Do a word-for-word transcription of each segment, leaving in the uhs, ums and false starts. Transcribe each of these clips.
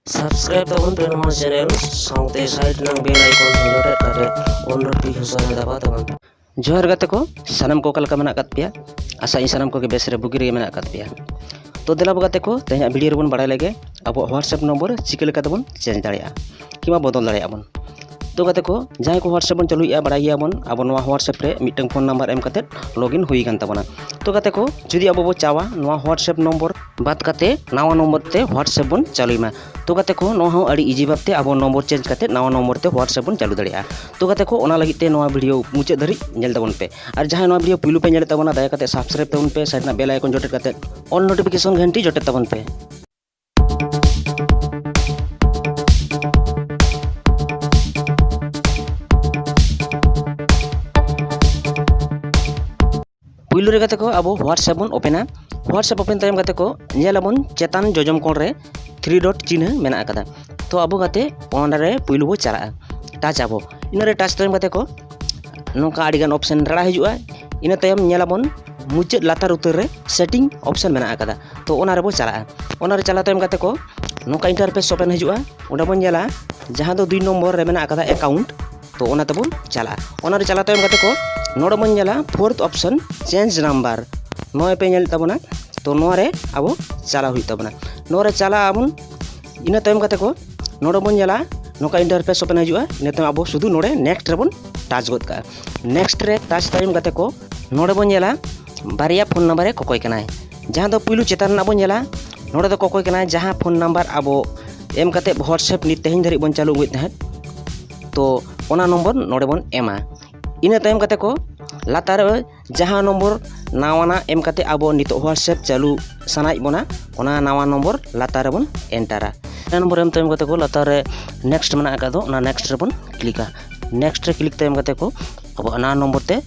Subscribe ᱛᱟᱵᱚᱱ ᱯᱮ ᱱᱚᱣᱟ channel ᱥᱟᱶᱛᱮ side ᱨᱮᱱᱟᱜ bell icon ᱦᱚᱸ ᱡᱚᱴᱮᱫ ᱠᱟᱛᱮ all notification ᱨᱮ ᱫᱟᱵᱟᱣ ᱛᱟᱵᱚᱱ ᱯᱮ᱾ ᱡᱚᱦᱟᱨ ᱜᱟᱛᱮ ᱠᱚ, ᱥᱟᱱᱟᱢ ᱠᱚ ᱚᱠᱟ ᱞᱮᱠᱟ ᱢᱮᱱᱟᱜ ᱟᱠᱟᱫ ᱯᱮᱭᱟ? ᱟᱥᱟ ᱤᱧ ᱥᱟᱱᱟᱢ ᱠᱚᱜᱮ ᱵᱮᱥ ᱨᱮ ᱵᱩᱜᱤ ᱨᱮᱜᱮ ᱢᱮᱱᱟᱜ ᱟᱠᱟᱫ ᱯᱮᱭᱟ᱾ ᱛᱚ ᱫᱮᱞᱟ ᱵᱚ ᱜᱟᱛᱮ ᱠᱚ, ᱛᱮᱦᱮᱧᱟᱜ video ᱨᱮᱵᱚᱱ ᱵᱟᱲᱟᱭ ᱞᱮᱜᱮ ᱟᱵᱚᱣᱟᱜ WhatsApp ᱱᱚᱢᱵᱚᱨ ᱪᱤᱠᱟᱹ ᱞᱮᱠᱟ ᱛᱮᱵᱚᱱ change ᱫᱟᱲᱮᱭᱟᱜᱼᱟ ᱠᱤᱝᱵᱟ ᱵᱚᱫᱚᱞ ᱫᱟᱲᱮᱭᱟᱜᱼᱟ ᱵᱚᱱ᱾ ᱛᱚ ᱜᱟᱛᱮ ᱠᱚ, ᱡᱟᱦᱟᱸᱭ ᱠᱚ WhatsApp ᱵᱚᱱ ᱪᱟᱹᱞᱩᱭᱮᱫᱼᱟ, ᱵᱟᱲᱟᱭ ᱜᱮᱭᱟᱵᱚᱱ ᱟᱵᱚ ᱱᱚᱣᱟ WhatsApp ᱨᱮ ᱢᱤᱫᱴᱟᱝ phone number ᱮᱢ ᱠᱟᱛᱮᱫ login ᱦᱩᱭ ᱟᱠᱟᱱ ᱛᱟᱵᱚᱱᱟ᱾ ᱛᱚ ᱜᱟᱛᱮ ᱠᱚ, ᱡᱩᱫᱤ ᱟᱵᱚ ᱵᱚ ᱪᱟᱣᱟ ᱱᱚᱣᱟ WhatsApp ᱱᱚᱢᱵᱚᱨ ᱵᱟᱫ ᱠᱟᱛᱮ ᱱᱟᱣᱟ ᱱᱚᱢᱵᱚᱨ ᱛᱮ WhatsApp ᱵᱚᱱ ᱪᱟᱹᱞᱩᱭ ᱢᱟ, ᱛᱚ ᱜᱟᱛᱮ ᱠᱚ, ᱱᱚᱣᱟ ᱦᱚᱸ ᱟᱹᱰᱤ easy ᱵᱷᱟᱵᱛᱮ ᱟᱵᱚ ᱱᱚᱢᱵᱚᱨ change ᱠᱟᱛᱮ ᱱᱟᱣᱟ ᱱᱚᱢᱵᱚᱨ ᱛᱮ WhatsApp ᱵᱚᱱ ᱪᱟᱹᱞᱩ ᱫᱟᱲᱮᱭᱟᱜᱼᱟ᱾ ᱛᱚ ᱜᱟᱛᱮ ᱠᱚ, ᱚᱱᱟ ᱞᱟᱹᱜᱤᱫ ᱛᱮ ᱱᱚᱣᱟ video ᱢᱩᱪᱟᱹᱫ ᱫᱷᱟᱹᱨᱤᱡ ᱧᱮᱞ ᱛᱟᱵᱚᱱ ᱯᱮ᱾ ᱟᱨ ᱡᱟᱦᱟᱸᱭ ᱱᱚᱣᱟ video ᱯᱩᱭᱞᱩ ᱯᱮ ᱧᱮᱞᱮᱫ ᱛᱟᱵᱚᱱᱟ, ᱫᱟᱭᱟ ᱠᱟᱛᱮ subscribe ᱛᱟᱵᱚᱱ ᱯᱮ, side ᱨᱮᱱᱟᱜ bell icon ᱡᱚᱴᱮᱫ ᱠᱟᱛᱮ all notification ᱜᱷᱟᱱᱴᱤ ᱡᱚᱴᱮᱫ ᱛᱟᱵᱚᱱ ᱯᱮ᱾ ᱯᱩᱭᱞᱩ ᱨᱮ ᱜᱟᱛᱮ ᱠᱚ, ᱟᱵᱚ WhatsApp ᱵᱚᱱ ᱳᱯᱮᱱᱟ᱾ WhatsApp ᱳᱯᱮᱱ ᱛᱟᱭᱚᱢ ᱜᱟᱛᱮ ᱠᱚ, ᱧᱮᱞ ᱟᱵᱚᱱ ᱪᱮᱛᱟᱱ ᱡᱚᱡᱚᱢ ᱠᱚᱬ ᱨᱮ three dot ᱪᱤᱱᱦᱟᱹ ᱢᱮᱱᱟᱜ ᱟᱠᱟᱫᱟ᱾ ᱛᱚ ᱟᱵᱚ ᱜᱟᱛᱮ ᱚᱱᱟ ᱨᱮ ᱯᱩᱭᱞᱩ ᱵᱚ ᱪᱟᱞᱟᱜᱼᱟ, touch ᱟᱵᱚ᱾ ᱤᱱᱟᱹ ᱨᱮ touch ᱛᱟᱭᱚᱢ ᱜᱟᱛᱮ ᱠᱚ, ᱱᱚᱝᱠᱟ ᱟᱹᱰᱤᱜᱟᱱ option ᱨᱟᱲᱟ ᱦᱤᱡᱩᱜᱼᱟ᱾ ᱤᱱᱟᱹ ᱛᱟᱭᱚᱢ ᱧᱮᱞ ᱟᱵᱚᱱ ᱢᱩᱪᱟᱹᱫ ᱞᱟᱛᱟᱨ ᱩᱛᱟᱹᱨ ᱨᱮ setting option ᱢᱮᱱᱟᱜ ᱟᱠᱟᱫᱟ᱾ ᱛᱚ ᱚᱱᱟ ᱨᱮᱵᱚ ᱪᱟᱞᱟᱜᱼᱟ᱾ ᱚᱱᱟ ᱨᱮ ᱪᱟᱞᱟᱣ ᱛᱟᱭᱚᱢ ᱜᱟᱛᱮ ᱠᱚ, ᱱᱚᱝᱠᱟ interface open ᱦᱤᱡᱩᱜᱼᱟ᱾ ᱚᱸᱰᱮ ᱵᱚᱱ ᱧᱮᱞᱟ ᱡᱟᱦᱟᱸ ᱫᱚ ᱫᱩᱭ ᱱᱚᱢᱵᱚᱨ ᱨᱮ ᱢᱮᱱᱟᱜ ᱟᱠᱟᱫᱟ account, ᱛᱚ ᱚᱱᱟ ᱛᱮᱵᱚᱱ ᱪᱟᱞᱟᱜᱼᱟ᱾ ᱚᱱᱟ ᱨᱮ ᱪᱟᱞᱟᱣ ᱛᱟᱭᱚᱢ ᱜᱟᱛᱮ ᱠᱚ, ᱱᱚᱰᱮ ᱵᱚᱱ ᱧᱮᱞᱟ fourth option, change number, ᱱᱚᱜᱼᱚᱭ ᱯᱮ ᱧᱮᱞ ᱛᱟᱵᱚᱱᱟ᱾ ᱛᱚ ᱱᱚᱣᱟ ᱨᱮ ᱟᱵᱚ ᱪᱟᱞᱟᱣ ᱦᱩᱭᱩᱜ ᱛᱟᱵᱚᱱᱟ᱾ ᱱᱚᱣᱟ ᱨᱮ ᱪᱟᱞᱟᱜ ᱟᱵᱚᱱ᱾ ᱤᱱᱟᱹ ᱛᱟᱭᱚᱢ ᱜᱟᱛᱮ ᱠᱚ, ᱱᱚᱰᱮ ᱵᱚᱱ ᱧᱮᱞᱟ ᱱᱚᱝᱠᱟ interface open ᱦᱤᱡᱩᱜᱼᱟ᱾ ᱤᱱᱟᱹ ᱛᱟᱭᱚᱢ ᱟᱵᱚ ᱥᱩᱫᱷᱩ ᱱᱚᱰᱮ next ᱨᱮᱵᱚᱱ touch ᱜᱚᱫ ᱠᱟᱜᱼᱟ᱾ Next ᱨᱮ touch ᱛᱟᱭᱚᱢ ᱜᱟᱛᱮ ᱠᱚ, ᱱᱚᱰᱮ ᱵᱚᱱ ᱧᱮᱞᱟ ᱵᱟᱨᱭᱟ phone number ᱮ ᱠᱚᱠᱚᱭ ᱠᱟᱱᱟᱭ᱾ ᱡᱟᱦᱟᱸ ᱫᱚ ᱯᱩᱭᱞᱩ ᱪᱮᱛᱟᱱ ᱨᱮᱱᱟᱜ ᱵᱚᱱ ᱧᱮᱞᱟ, ᱱᱚᱰᱮ ᱫᱚ ᱠᱚᱠᱚᱭ ᱠᱟᱱᱟᱭ ᱡᱟᱦᱟᱸ phone number ᱟᱵᱚ ᱮᱢ ᱠᱟᱛᱮ WhatsApp ᱱᱤᱛ ᱛᱮᱦᱮᱧ ᱫᱷᱟᱹᱨᱤᱡ ᱵᱚᱱ ᱪᱟᱹᱞᱩ ᱟᱹᱜᱩᱭᱮᱫ ᱛᱟᱦᱮᱸᱫ᱾ ᱛᱚ ᱚᱱᱟ ᱱᱚᱢᱵᱚᱨ ᱱᱚᱰᱮ ᱵᱚᱱ ᱮᱢᱟ᱾ ᱤᱱᱟᱹ ᱛᱟᱭᱚᱢ ᱜᱟᱛᱮ ᱠᱚ, ᱞᱟᱛᱟᱨ ᱨᱮ ᱡᱟᱦᱟᱸ ᱱᱚᱢᱵᱚᱨ ᱱᱟᱣᱟᱱᱟᱜ ᱮᱢ ᱠᱟᱛᱮ ᱟᱵᱚ ᱱᱤᱛᱚᱜ WhatsApp ᱪᱟᱹᱞᱩ ᱥᱟᱱᱟᱭᱮᱫ ᱵᱚᱱᱟ, ᱚᱱᱟ ᱱᱟᱣᱟ ᱱᱚᱢᱵᱚᱨ ᱞᱟᱛᱟᱨ ᱨᱮᱵᱚᱱ ᱮᱱᱴᱟᱨᱟ᱾ ᱚᱱᱟ ᱱᱚᱢᱵᱚᱨ ᱮᱢ ᱛᱟᱭᱚᱢ ᱜᱟᱛᱮ ᱠᱚ, ᱞᱟᱛᱟᱨ ᱨᱮ next ᱢᱮᱱᱟᱜ ᱟᱠᱟᱫ ᱫᱚ, ᱚᱱᱟ next ᱨᱮᱵᱚᱱ ᱠᱞᱤᱠᱟ᱾ Next ᱨᱮ ᱠᱞᱤᱠ ᱛᱟᱭᱚᱢ ᱜᱟᱛᱮ ᱠᱚ, ᱟᱵᱚ ᱚᱱᱟ ᱱᱚᱢᱵᱚᱨ ᱛᱮ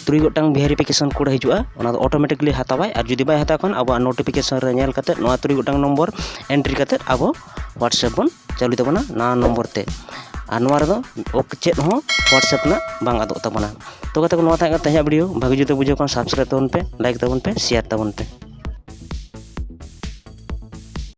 ᱛᱩᱨᱩᱭ ᱜᱚᱴᱟᱝ verification code ᱦᱤᱡᱩᱜᱼᱟ᱾ ᱚᱱᱟ ᱫᱚ automatically ᱦᱟᱛᱟᱣᱟᱭ, ᱟᱨ ᱡᱩᱫᱤ ᱵᱟᱭ ᱦᱟᱛᱟᱣ ᱠᱷᱟᱱ ᱟᱵᱚᱣᱟᱜ notification ᱨᱮ ᱧᱮᱞ ᱠᱟᱛᱮ ᱱᱚᱣᱟ ᱛᱩᱨᱩᱭ ᱜᱚᱴᱟᱝ ᱱᱚᱢᱵᱚᱨ entry ᱠᱟᱛᱮ ᱟᱵᱚ WhatsApp ᱵᱚᱱ ᱪᱟᱹᱞᱩᱭ ᱛᱟᱵᱚᱱᱟ ᱱᱟᱣᱟ ᱱᱚᱢᱵᱚᱨ ᱛᱮ᱾ ᱟᱨ ᱱᱚᱣᱟ ᱨᱮᱫᱚ ᱚᱠ-, ᱪᱮᱫ ᱦᱚᱸ WhatsApp ᱨᱮᱱᱟᱜ ᱵᱟᱝ ᱟᱫᱚᱜ ᱛᱟᱵᱚᱱᱟ᱾ ᱛᱚ ᱜᱟᱛᱮ ᱠᱚ, ᱱᱚᱣᱟ ᱛᱟᱦᱮᱸ ᱠᱟᱱᱟ ᱛᱮᱦᱮᱧᱟᱜ video᱾ ᱵᱷᱟᱜᱤ ᱡᱩᱫᱤ ᱵᱩᱡᱷᱟᱹᱣ ᱠᱷᱟᱱ subscribe ᱛᱟᱵᱚᱱ ᱯᱮ, like ᱛᱟᱵᱚᱱ ᱯᱮ, share ᱛᱟᱵᱚᱱ ᱯᱮ᱾